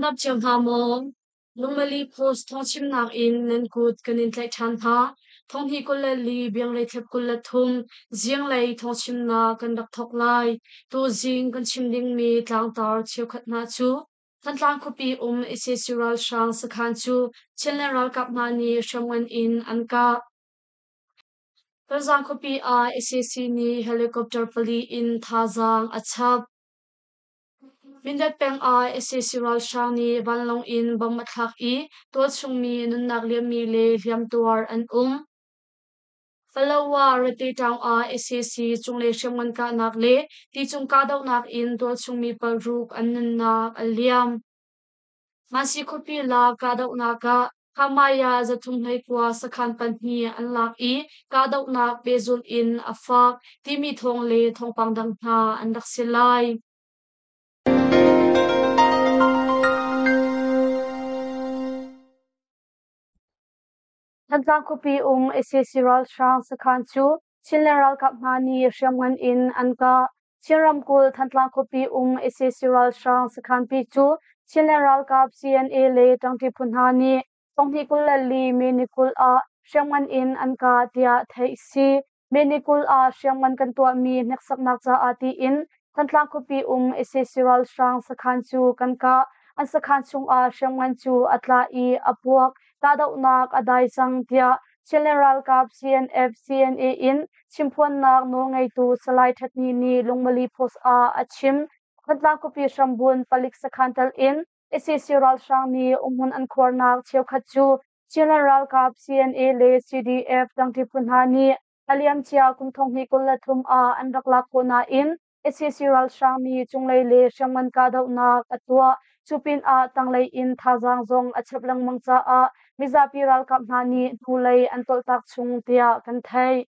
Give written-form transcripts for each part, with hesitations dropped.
dam cio hna maw? Lungmali Post thawngchimnak in nan kut kan in tlaih ṭhan hna. Thonghnih 24 bianglei thlep 23 zinglei thawngchimnak kan rak thawk lai. Tuzing kan chim dingmi tlangtar cheukhat hna cu Thantlang khuapi um sac ralhrang sakhan cu Chinland ralkap hna nih hriamngan in an kah. Tonzang khuapi ah sac nih helicopter pali in thazaang a chap. Mindat peng ah sac ralhrang nih vanlawng in bomb a thlak i tualchung mi nunnak liammi le hliamtuar an um. Palawa Rate-taung ah sac cunglei hriamngan kahnak le ticung kahdohnak in tualchung mi paruk an nunnak a liam. Mansi khuapi lak kahdohnak ah Khamaya 319 sakhan pahnih an lak i kahdohnak pehzulh in a fak timi thawng le thawngpang dang hna an rak si lai. Thantlang khuapi um sac ralhrang sakhan cu Chinland ralkap hna nih hriamngan in an kah. Chin ramkulh Thantlang khuapi um sac ralhrang sakhanpi cu Chinland ralkap CNA le ṭangṭi phu hna nih thonghnih 24 May ni 20 ah hriamngan in an kah tiah theih a si. May ni 20 ah hriamngan kan tuahmi hneksaknak caah tiin Thantlang khuapi um sac ralhrang sakhan cu kan kah. An sakhan chungah hriamngan cu a tla i a puak. Kahdohnak a dai cang tiah Chinland ralkap CNF CNA in chimphuannak nawlngeitu Salai That Ni nih Lungmali Post ah a chim. Thantlang khuapi hrambun palik sakhan tel in sac ralhrang nih umhmun an khuarnak cheukhat cu Chinland ralkap CNA le CDF dangṭi phu hna nih a liamcia kum 2023 ah an rak lak khawh nain sac ralhrang nih cunglei le hriamngan kahdohnak a tuah. Cu pinah tanglei in thazaang zong a chap lengmang caah mizapi ralkap hna nih hnulei an tawltak chung tiah kan theih.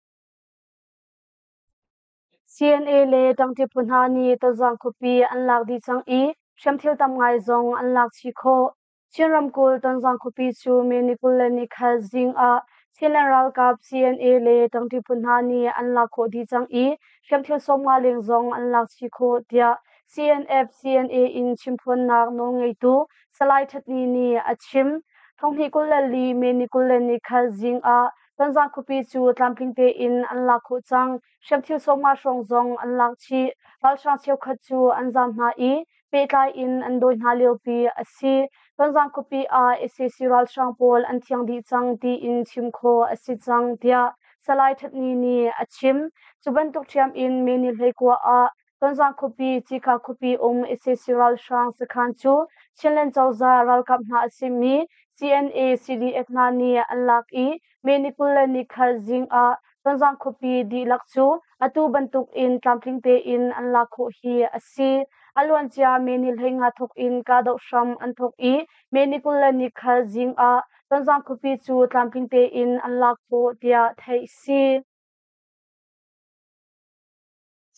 CNA le ṭangṭi phu hna nih Tazang khuapi an lak dih cang i hriamthil tam ngai zong an lak chih khawh. Chin ramkulh Tonzang khuapi cu May ni 21 zing ah Chinland ralkap CNA le ṭangṭi phu hna nih an lak khawh dih cang i hriamthil 50 leng zong an lak chih khawh tiah CNF CNA in chimphuannak nawlngeitu Salai That Ni nih a chim. Thonghnih 24 May ni 21 zing ah Tonzang khuapi cu tlamtling tein an lak khawh cang. Hriamthil 50 hrawng zong an lak chih. Ralhrang cheukhat cu an zaam hna i pehtlai in an dawi hna liopi a si. Tonzang khuapi ah sac ralhrang pawl an thiang dih cang tiin chim khawh a si cang tiah Salai That Ni nih a chim. Cu bantuk ṭhiam in May ni 19 ah Tonzang khuapi Cikha khuapi um sac ralhrang sakhan cu Chinland cozah ralkap hna a simi CNA CDF hna nih an lak i May ni 21 zing ah Tonzang khuapi dihlak cu atu bantuk in tlamtling tein an lak khawh hi a si. A luancia May ni 15 thawk in kahdoh hram an thawk i May ni 21 zing ah Tonzang khuapi cu tlamtling tein an lak khawh tiah theih a si.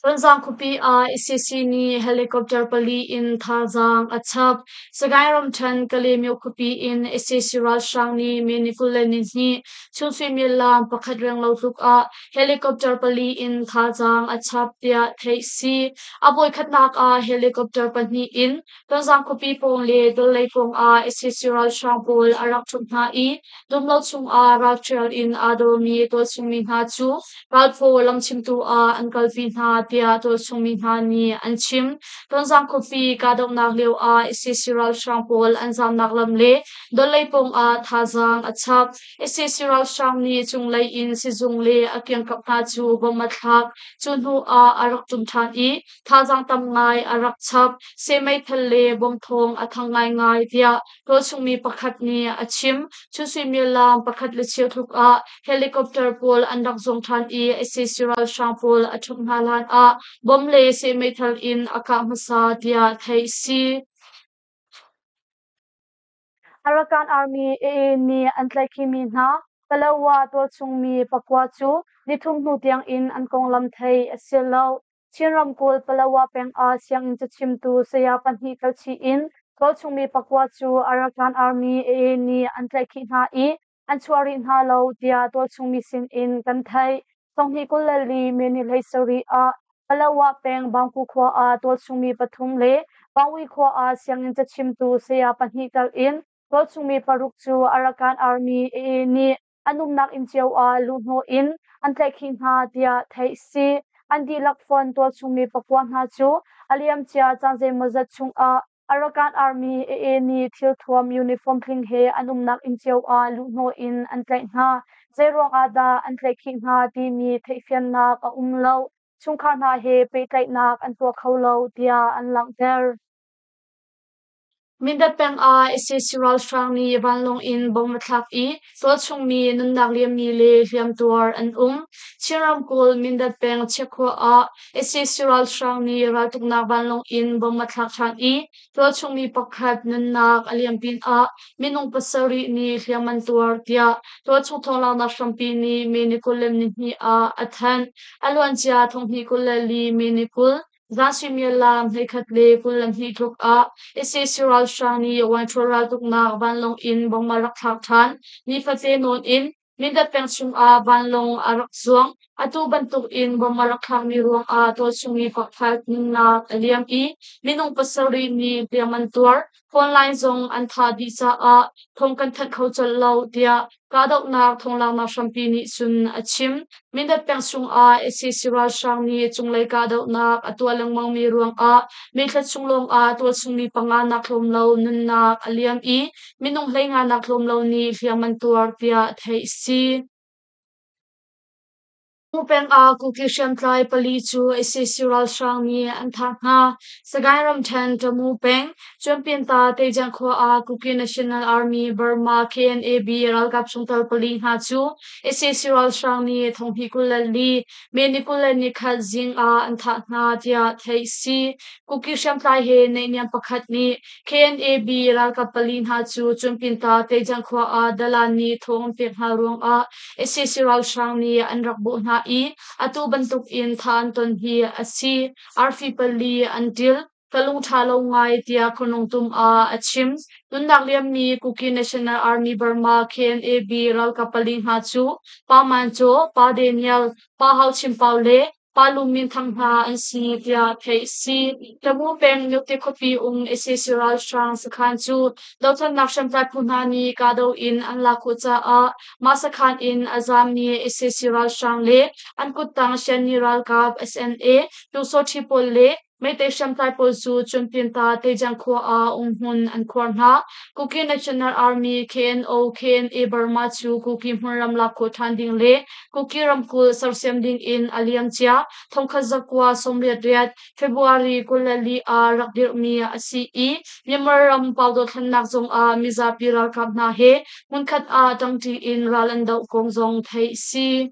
Tonzang khuapi ah sac nih helicopter pali in thazaang a chap. Sagaing ramṭhen Kalaymyo khuapi in sac ralhrang nih May ni 22 chun suimilam pakhat renglo tluk ah helicopter pali in thazaang a chap tiah theih si. A voikhatnak ah helicopter pahnih in Tonzang khuapi pawng le Dawllei pawng ah sac ralhrang pawl a rak ṭhumh hna i dumlo chungah ralṭhial in aa dawrmi tualchungmi hna cu ralphaw lamchimtu ah an kalpi hna tiah tualchungmi hna nih an chim. Tonzang khuapi kahdohnak lio ah sac ralhrang pawl an zamnak lam le Dawllei pawng ah thazaang a chap. Sac ralhrang nih cunglei in sizung le a kiangkap hna cu bomb a thlak. Cu hnu ah a rak ṭum ṭhan i thazaang tam ngai a rak chap. Seh meithal le bomb thawng a thang ngaingai tiah tualchungmi pakhat nih a chim. Chun suimilam pakhat le cheu tluk ah helicopter pawl an rak zuang ṭhan i sac ralhrang pawl a ṭhumh hna hlan ah bomb le seh meithal in a kah hmasa tiah theih a si. Arakan Army AA nih an tlaihkhihmi hna Palawa tualchungmi pakua cu nithum hnu tiangin an konglam theih a si lo. Chin ramkulh Palawa peng ah sianginn cachimtu saya pahnih kalchih in tualchungmi pakua cu Arakan Army AA nih an tlaihkhih hna i an chuah rih hna lo tiah tualchungmi sin in kan theih. Thonghnih 24 May ni 17 ah Palawa peng Bangku khua ah tualchungmi pathum le Pangwi khua ah sianginn cachimtu saya pahnih tal in tualchungmi paruk cu Arakan Army AA nih an umnak inn cio ah luhhnawh in an tlaihkhih hna tiah theih si. An dihlak fon tualchungmi pakua hna cu a liamcia caan zeimawzat chungah Arakan Army AA nih thilthuam uniform tling he an umnak inn cio ah luhhnawh in an tlaih hna. Zeiruang ah dah an tlaihkhih hna timi theihfiannak a um lo. Chungkhar hna he pehtlaihnak an tuah kho lo tiah an langhter. Mindat peng ah sac ralhrang nih vanlawng in bomb a thlak i tualchungmi nunnak liammi le hliamtuar an um. Chin ramkulh Mindat peng Chiakhua ah sac ralhrang nih raltuknak vanlawng in bomb a thlak ṭhan i tualchungmi pakhat nunnak a liam pinah minung pasarih nih hliam an tuar tiah tualchung thawnglanghnak hrampi nih May ni 22 ah a thanh. A luancia thonghnih 24 May ni 20 Zan suimilam 11:22 tluk ah sac ralhrang nih Wainṭhawl raltuknak vanlawng in bomb a rak thlak ṭhan. Nifate nawn in Mindat peng chungah vanlawng a rak zuang. Atu bantuk in bomb a rak thlakmi ruangah tualchungmi pakhat nunnak a liam i minung pasarih nih hliam an tuar. Phone line zong an thah dih caah thawng kan thanh kho colh lo tiah kahdohnak thawnglanghnak hrampi nih cun a chim. Mindat peng chungah sac ralhrang nih cunglei kahdohnak a tuah lengmangmi ruangah May thla chung lawngah tualchungmi panga nak tlawm lo nunnak a liam i minung 15 nak tlawm lo nih hliam an tuar tiah theih a si. Mu peng ah Kuki hriamtlai pali cu sac ralhrang nih an thah hna. Sagaing ramṭhen Tamu peng, Cuanpinta Teijiang khua ah Kuki National Army Burma KNAB ralkap chungtel pali hna cu sac ralhrang nih thonghnih 24 May ni 21 zing ah an thah hna tiah theih a si. Kuki hriamtlai he naihniam pakhat nih KNAB ralkap pali hna cu Cunpinta Teijiang khua ah dalan nih thawng an pek hna ruangah sac ralhrang nih an rak bawh hna i atu bantuk in thah an ton hi a si. Arfi pali an ṭil. Ka lung ṭha lo ngai tiah Khuanungtum ah a chim. Nunnak liammi Kuki National Army Burma KNAB ralkap pali hna cu Pa Man Caw, Pa Daniel, Pa Hau Chim Pau le Pa Lu Min Thang hna an si tiah theih a si. Tamu peng Myokte khuapi um sac ralhrang sakhan cu dothlennak hriamtlai phu hna nih kahdoh in an lak khawh caah mah sakhan in a zaammi sac ralhrang le an kuttang Shanni ralkap SNA Pyusawṭhi pawl le Meitei hriamtlai pawl cu Cunpinta Teijiang khua ah umhmun an khuar hna. Kuki National Army KNO KNA Burma cu Kuki hmunram lak khawh ṭhan ding le Kuki ramkulh sersiam ding in a liamcia 1988 February 24 ah rak dirhmi a si i Myanmar ram pau dothlennak zongah mizapi ralkap hna he hmunkhat ah ṭangṭi in ral an doh kong zong theih a si.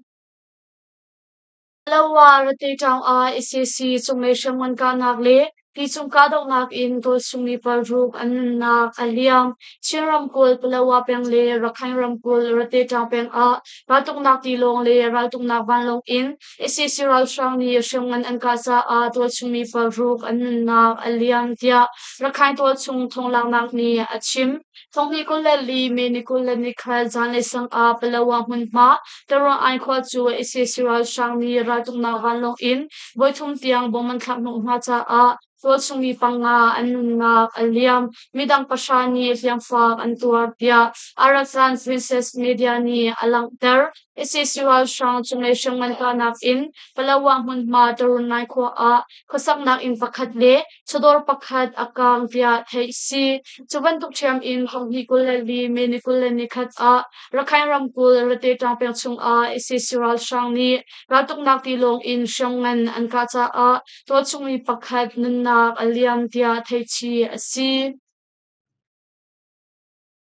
Lo ah Rate-ṭaung ah sac cunglei hriamngan kahnak le ticung kahdohnak in tualchungmi paruk an nunnak a liam. Chin ramkulh Palawa peng le Rakhine ramkulh Rate-ṭaung peng ah raltuknak tilawng le raltuknak vanlawng in sac ralhrang nih hriamngan an kah caah tualchungmi paruk an nunnak a liam tiah Rakhine tualchung thawnglaknak nih a chim. Thonghnih 24 May ni 21 zanlei sang ah Palawa hmunhma Taruang khua cu sac ralhrang nih raltuknak vanlawng in voithum tiang bom an thlak hnawh hna caah tualchungmi panga an nunnak a liam. Midang pahra nih hliamfak an tuar tiah Arakan Princess Media nih a langhter. Sac ralhrang cunglei hriamngan kahnak in Palawa hmunhma Tarunai khua ah khuasaknak inn pakhat le chawdawr pakhat a kaang tiah theih a si. Cu bantuk ṭhiam in thonghnih 24 May ni 21 ah Rakhine ramkulh Rate-ṭang peng chungah sac ralhrang nih raltuknak tilawng in hriamngan an kah caah tualchungmi pakhat nunnak a liam tiah theihchih a si.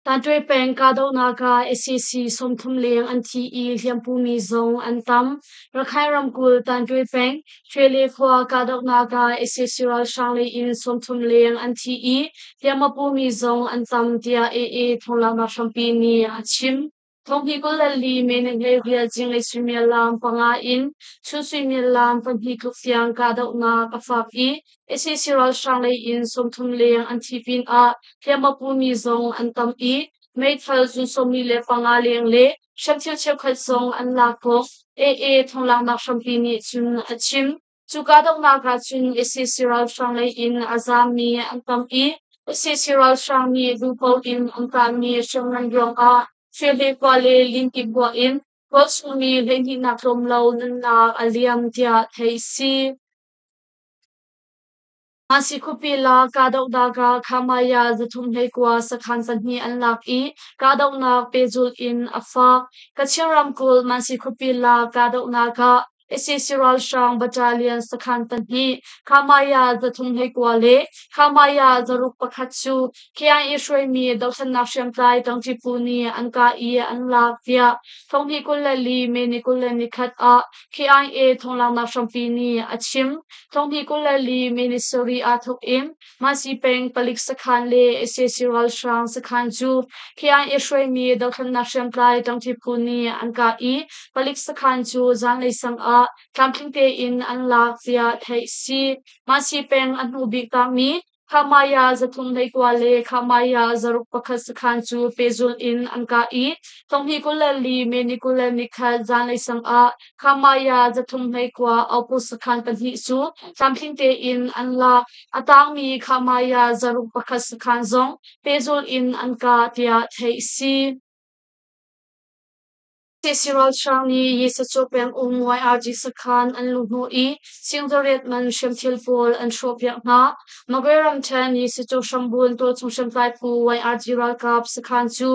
Tanṭwe peng kahdohnak ah sac 30 leng an thi i hliampumi zong an tam. Rakhine ramkulh Tanṭwe peng Shwele khua kahdohnak ah sac ralhrang lei in 30 leng an thi i hliam a pumi zong an tam tiah AA thawnglanghnak hrampi nih a chim. Thonghnih 24 May ni 18 zinglei suimilam panga in chun suimilam pahnih tluk tiang kahdohnak a fak i sac ralhrang lei in 30 leng an thi pinah hliam a pumi zong an tam i meithal zun 45 leng le hriamthil cheukhat zong an lak kong AA thawnglanghnak hrampi nih cun a chim. Cu kahdohnak ahcun sac ralhrang lei in a zaammi an tam i sac ralhrang nih duhpoh in an kahmi hriamngan ruangah Hrihle khua le Linki khua in tualchungmi 12 nak tlawm lo nunnak a liam tiah theih a si. Masi khuapi lak kahdohnak ah Khamaya 329 sakhan pahnih an lak i kahdohnak pehzulh in a fak. Kachin ramkulh Masi khuapi lak kahdohnak ah sac ralhrang battalion sakhan pahnih Khamaya 329 le Khamaya 601 cu KIA hruaimi dothlennak hriamtlai ṭangṭi phu nih an kah i an lak tiah 2024 May ni 21 ah KIA thawnglanghnak hrampi nih a chim. 2024 May ni sarih aa thawk in Masi peng palik sakhan le sac ralhrang sakhan cu KIA hruaimi dothlennak hriamtlai ṭangṭi phu nih an kah i palik sakhan cu zanlei sang ah tlamtling tein an lak tiah theih a si. Masi peng a hnu bik tangmi Khamaya 329 le Khamaya 601 sakhan cu pehzulh in an kah i 2024 May ni 21 zanlei sang ah Khamaya 329 outpost sakhan pahnih cu tlamtling tein an lak. A tangmi Khamaya 601 sakhan zong pehzulh in an kah tiah theih a si. Sac ralhrang nih Yisacu pengum YRG sakhan an luhhnawh i singzariat man hriamthil pawl an hrawhpiak hna. Magwe ramṭhen Yisacu hrambun tualchung hriamtlai phu YRG ralkap sakhan cu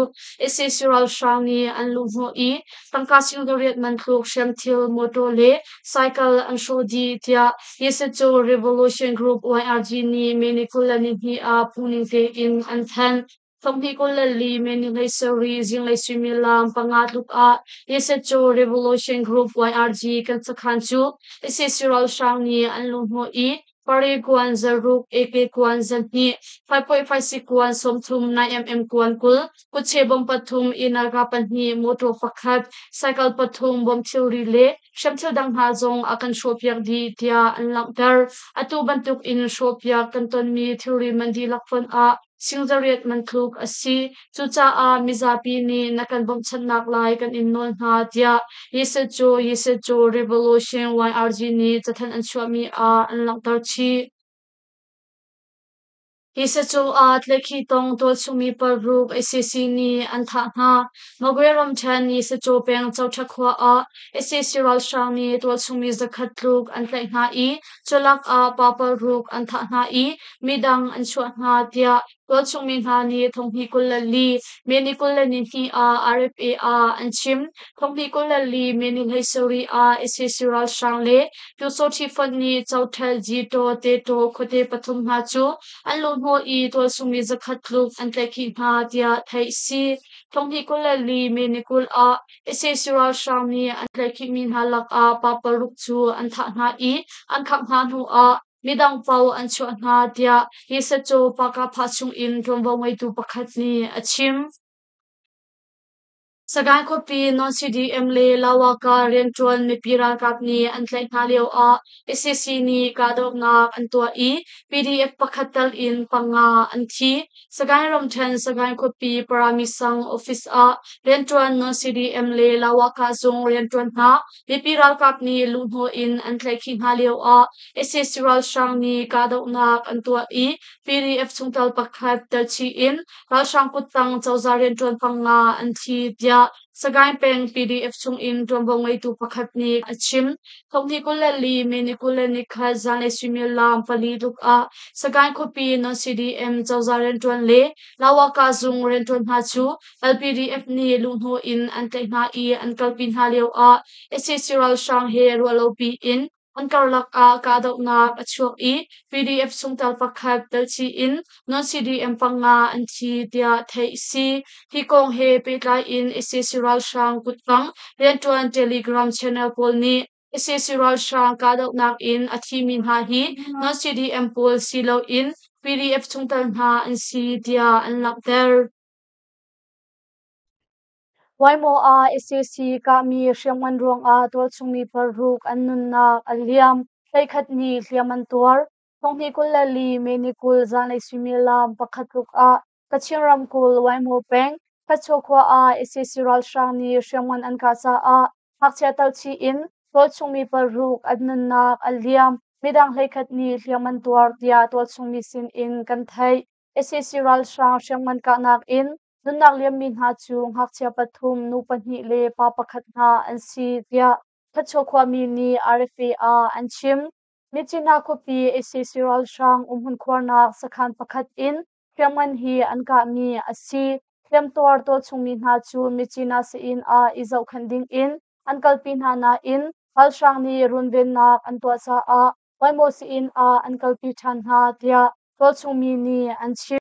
sac ralhrang nih an luhhnawh i tangka singzariat man tluk hriamthil, mawṭaw le cycle an hrawh dih tiah Yisacu Revolution Group YRG nih May ni 22 ah phungning tein an thanh. 24 May ni 17 zinglei suimilam 5 tluk ah Yesetcho Revolution Group YRG kan sakhan cu sac ralhrang nih an luhhnawh i Pari kuan 6, AK kuan 2, 5.56 kuan 30, 9mm kuan 20, kutche bom pathum, inaga pahnih, motor pakhat, cycle pathum, bom thilri le hriamthil dang hna zong a kan hrawhpiak dih tiah an langhter. Atu bantuk in hrawhpiak kan tonmi thilri man dihlak fonh ah singzariat man tluk a si. Cucaah mizapi nih na kan bawmhchanhnak lai kan in nawl hna tiah Yisecu Yisecu Revolution YRG nih cathanh an chuahmi ah an langhter chih. Yisecu ah tlaihkhih tong tualchungmi paruk sac nih an thah hna. Magwe ramṭhen Yisecu peng Coṭha khua ah sac ralhrang nih tualchungmi 100 tluk an tlaih hna i culak ah pa paruk an thah hna i midang an chuah hna tiah tualchungmi hna nih 2024 May ni 22 ah RFA ah an chim. 2024 May ni 17 ah sac ralhrang le Pyusawhti fonh nih Coṭhel, Jitaw, Tetaw khuate pathum hna cu an luhhnawh i tualchungmi 100 tluk an tlaihkhih hna tiah theih a si. 2024 May ni 20 ah sac ralhrang nih an tlaihkhihmi hna lakah pa paruk cu an thah hna i an khangh hna hnuah midang paoh an chuah hna tiah Yisacu Pakapha chungin ṭuanvo ngeitu pakhat nih a chim. Sagaing khuapi non-CDM le Lawaka rianṭuan mipi ralkap nih an tlaih hna lioah sac nih kahdohnak an tuah i PDF pakhat tal in panga an thi. Sagaing ramṭhen Sagaing khuapi Paramisang office ah rianṭuan non-CDM le Lawaka zung rianṭuan hna mipi ralkap nih luhhnawh in an tlaihkhih hna lioah sac ralhrang nih kahdohnak an tuah i PDF chungtel pakhat telchih in ralhrang kuttang cozah rianṭuan panga an thi tiah Sagaing peng PDF chungin ṭuanvo ngeitu pakhat nih a chim. 2024 May ni 21 zanlei suimilam 4 tluk ah Sagaing khuapi non-CDM cozah rianṭuan le Lawaka zung rianṭuan hna cu LPDF nih luhhnawh in an tlaih hna i an kalpi hna lioah sac ralhrang he ruahlopi in an karlak ah kahdohnak a chuak i PDF chungtel pakhat telchih in non-CDM panga an thi tiah theih a si. Hi kong he pehtlai in sac ralhrang kuttang rianṭuan Telegram channel pawl nih sac ralhrang kahdohnak in a thimi hna hi non-CDM pawl si loin PDF chungtel hna an si tiah an langhter. Waimaw ah sac kahmi hriamngan ruangah tualchungmi paruk an nunnak a liam, 11 nih hliam an tuar. 2024 May ni 20 zanlei suimilam 1 tluk ah Kachin ramkulh Waimaw peng Khachaw khua ah sac ralhrang nih hriamngan an kah caah ngakchia talchih in tualchungmi paruk an nunnak a liam. midang 11 nih hliam an tuar tiah tualchung mi sin in kan theih. Sac ralhrang hriamngan kahnak in nunnak liammi hna cu ngakchia pathum, nu pahnih le pa pakhat hna an si tiah Khachaw khuami nih RFA ah an chim. Myitkyina khuapi sac ralhrang umhmun khuarnak sakhan pakhat in hriamngan hi an kahmi a si. Hliamtuar tualchungmi hna cu Myitkyina sii-inn ah i zohkhenh ding in an kalpi hna nain ralhrang nih runvennak an tuah caah Waimaw sii-inn ah an kalpi ṭhan hna tiah tualchungmi nih an chim.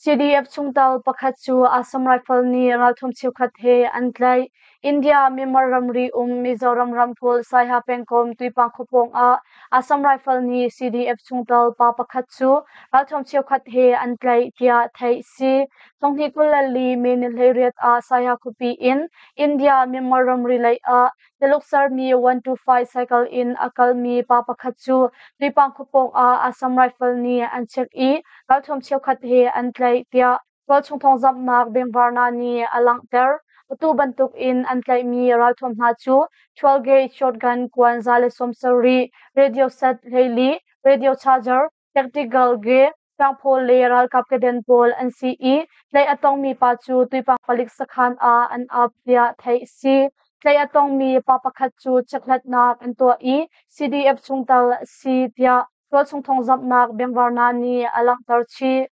CDF chungtel pakhat cu Assam Rifle nih ralthum cheukhat he an tlaih. India Myanmar ramri um Mizoram ramkulh Saiha pengkomh Tuipang khuapawng ah Assam Rifle nih CDF chungtel pa pakhat cu ralthum cheukhat he an tlaih tiah theih si. 2024 May ni 18 ah Saiha khuapi in India Myanmar ramri lei ah Tuluk sermi 125 cycle in a kalmi pa pakhat cu Tuipang khuapawng ah Assam Rifle nih an check i ralthuam cheukhat he an tlaih tiah tualchung thawngzamhnak Bengvarna nih a langhter. Atu bantuk in an tlaihmi ralthuam hna cu 12 gauge shotgun kuan 170, radio set 14, radio charger, tactical gear, tlangphaw le ralkap keden pawl an si i tlaih a tongmi pa cu Tuipang palik sakhan ah an ap tiah theih a si. Tlaih a tongmi pa pakhat cu chekhlatnak an tuah i CDF chungtel a si tiah tualchung thawngzamhnak Bengvarna nih a langhter chih.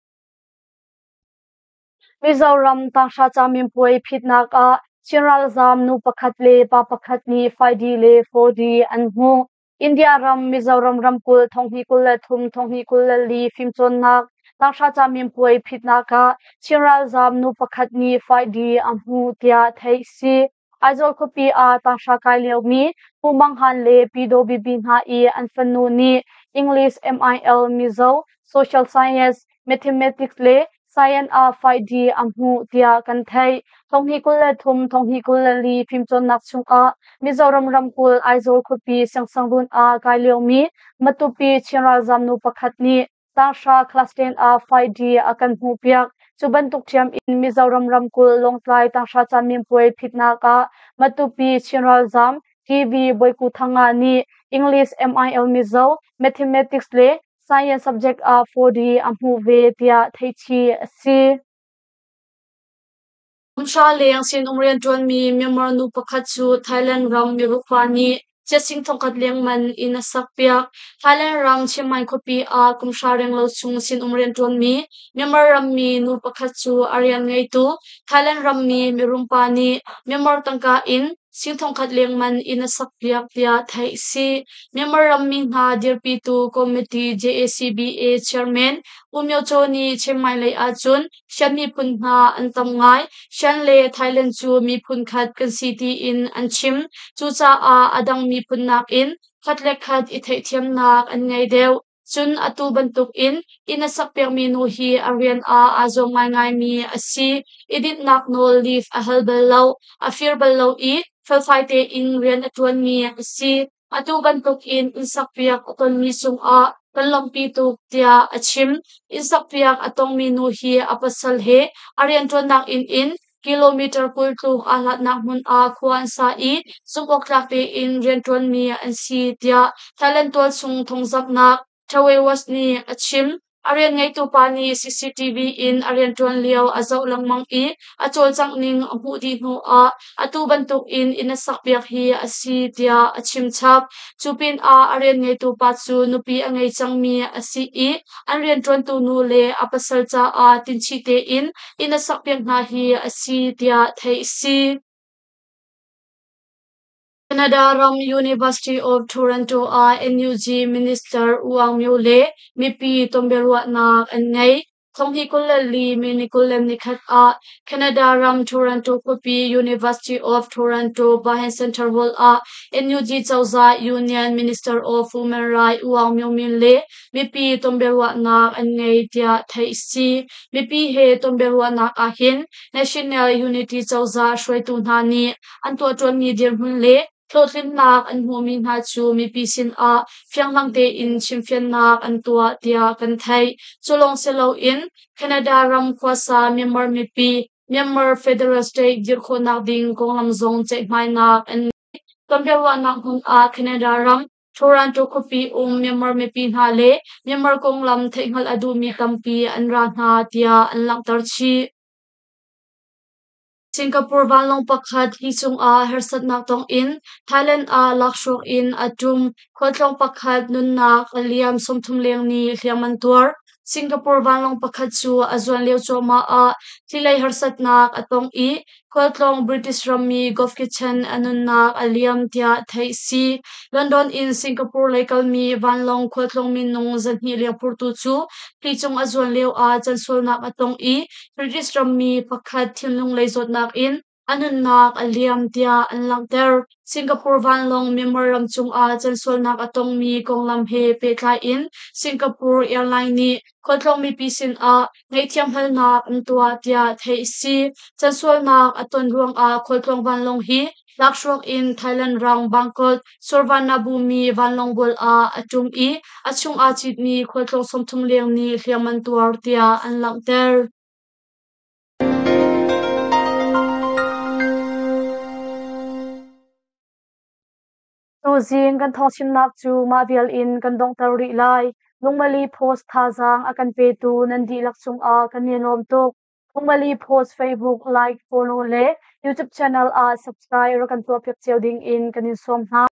Mizoram tanghra caminpuai phitnak ah Chin ralzaam nu pakhat le pa pakhat nih 5D le 4D an hmuh. India ram Mizoram ramkulh 2023 2024 fimcawnnak tanghra caminpuai phitnak ah Chin ralzaam nu pakhat nih 5D a hmuh tiah theih si. Aizawl khuapi ah tanghra kai liomi Pu Mang Han le Pi Daw Bibi hna i an fanu nih English, MIL, Mizo, Social Science, Mathematics le Science ah 5D a hmuh tiah kan theih. 2023 2024 fimcawnnak chungah Mizoram ramkulh Aizawl khuapi Siangsangrun ah kai liomi Matupi Chin ralzaam nu pakhat nih tanghra class 10 ah 5D a kan hmuhpiak. Cu bantuk ṭhiam in Mizoram ramkulh Lawngtlai tanghra caminpuai phitnak ah Matupi Chin ralzaam TV Bawiku Thanga nih English, MIL Mizo, Mathematics le Science subject ah 4D a hmuh ve tiah theihchih a si. Kumhra leng sinum rianṭuanmi Myanmar nu pakhat cu Thailand ram miruk pa nih chiatsing thongkhat lengman inn a sakpiak. Thailand ram Chiang Mai khuapi ah kumhra renglo chung sinum rianṭuanmi Myanmar rammi nu pakhat cu a rian ngeitu Thailand rammi mirum pa nih Myanmar tangka in sing thongkhat lengman inn a sakpiak tiah theih a si. Myanmar rammi hna dirpitu committee JACBA chairman U Myo Cho nih Chiang Mai lei ahcun Shan miphun hna an tam ngai. Shan le Thailand cu miphun khat kan si tiin an chim. Cucaah a dang miphun nakin khat le khat i theihthiamnak an ngei deuh. Cun atu bantukin inn a sakpiakmi nu hi a rian ah aa zuam ngaingaimi a si. I dinhnak nawl leave a hal bal lo, a fir bal lo i felfai tein rian a ṭuanmi a si. Atu bantukin inn sakpiak a tonmi cungah kan lawmhpi tuk tiah a chim. Inn sakpiak a tongmi nu hi a pasal he a rianṭuannak inn in kilometer 20 tluk aa hlatnak hmun ah khua an sa i zumhawktlak tein rianṭuanmi an si tiah Thailand tualchung thawngzamhnak Tawewas nih a chim. A rian ngeitu pa nih CCTV in a rianṭuan lio a zoh lengmang i a cawlcangh ning a hmuh dih hnuah atu bantukin inn a sakpiak hi a si tiah a chim chap. Cu pinah a rian ngeitu pa cu nupi a ngei cangmi a si i an rianṭuantu nu le a pasal caah tinchih tein inn a sakpiak hna hi a si tiah theih a si. Canada ram University of Toronto ah NUG Minister U Aung Myo le mipi tonbiaruahnak an ngei. Thonghnih 24 May ni 21 ah Canada ram Toronto khuapi University of Toronto Bahen Center Hall ah NUG cozah Union Minister of Human Rights U Aung Myo Min le mipi tonbiaruahnak an ngei tiah theih a si. Mipi he tonbiaruahnak ahhin National Unity cozah hruaitu hna nih an tuahṭuanmi dirhmun le hlawhtlinnak an hmuhmi hna cu mipi sinah fianghlang tein chimfiannak an tuah tiah kan theih. Cu lawng si loin Canada ram khuasa Myanmar mipi Myanmar Federal State dirh khawhnak ding konglam zong ceihmainak an ngei. Tonbiaruahnak hmun ah Canada ram Toronto khuapi um Myanmar mipi hna le Myanmar konglam theihhngalh a duhmi tampi an ra hna tiah an langhter chih. Singapore vanlawng pakhat hi cungah harsatnak tong in Thailand ah lakhruak in a ṭum. Khualtlawng pakhat nunnak a liam 30 leng nih hliam an tuar. Singapore vanlawng pakhat cu a zuan lio cuahmah ah thlilei harsatnak a tong i khualtlawng British rammi Gough Kitchen a nunnak a liam tiah theih si. London in Singapore lei kalmi vanlawng khualtlawng minung 200 leng phurtu cu thli cung a zuan lio ah cansualnak a tong i British rammi pakhat thinlung lei zawtnak in a nunnak a liam tiah an langhter. Singapore vanlawng Myanmar ram cungah cansualnak a tongmi konglam he pehtlai in Singapore Airline nih khualtlawng mipi sinah ngaihthiam halnak an tuah tiah theih a si. Cansualnak a ton ruangah khualtlawng vanlawng hi lakhruak in Thailand ram Bangkok Suvarnabhumi vanlawng bual ah a ṭum i a chung aa citmi khualtlawng 30 leng nih hliam an tuar tiah an langhter. Tuzing kan thawngchimnak cu mah vial in kan donghter rih lai. Lungmali Post thazaang a kan petu nan dihlak cungah kan i lawm tuk. Lungmali Post Facebook like, follow le YouTube channel ah subscribe rak kan tuahpiak cio ding in kan in sawm hna.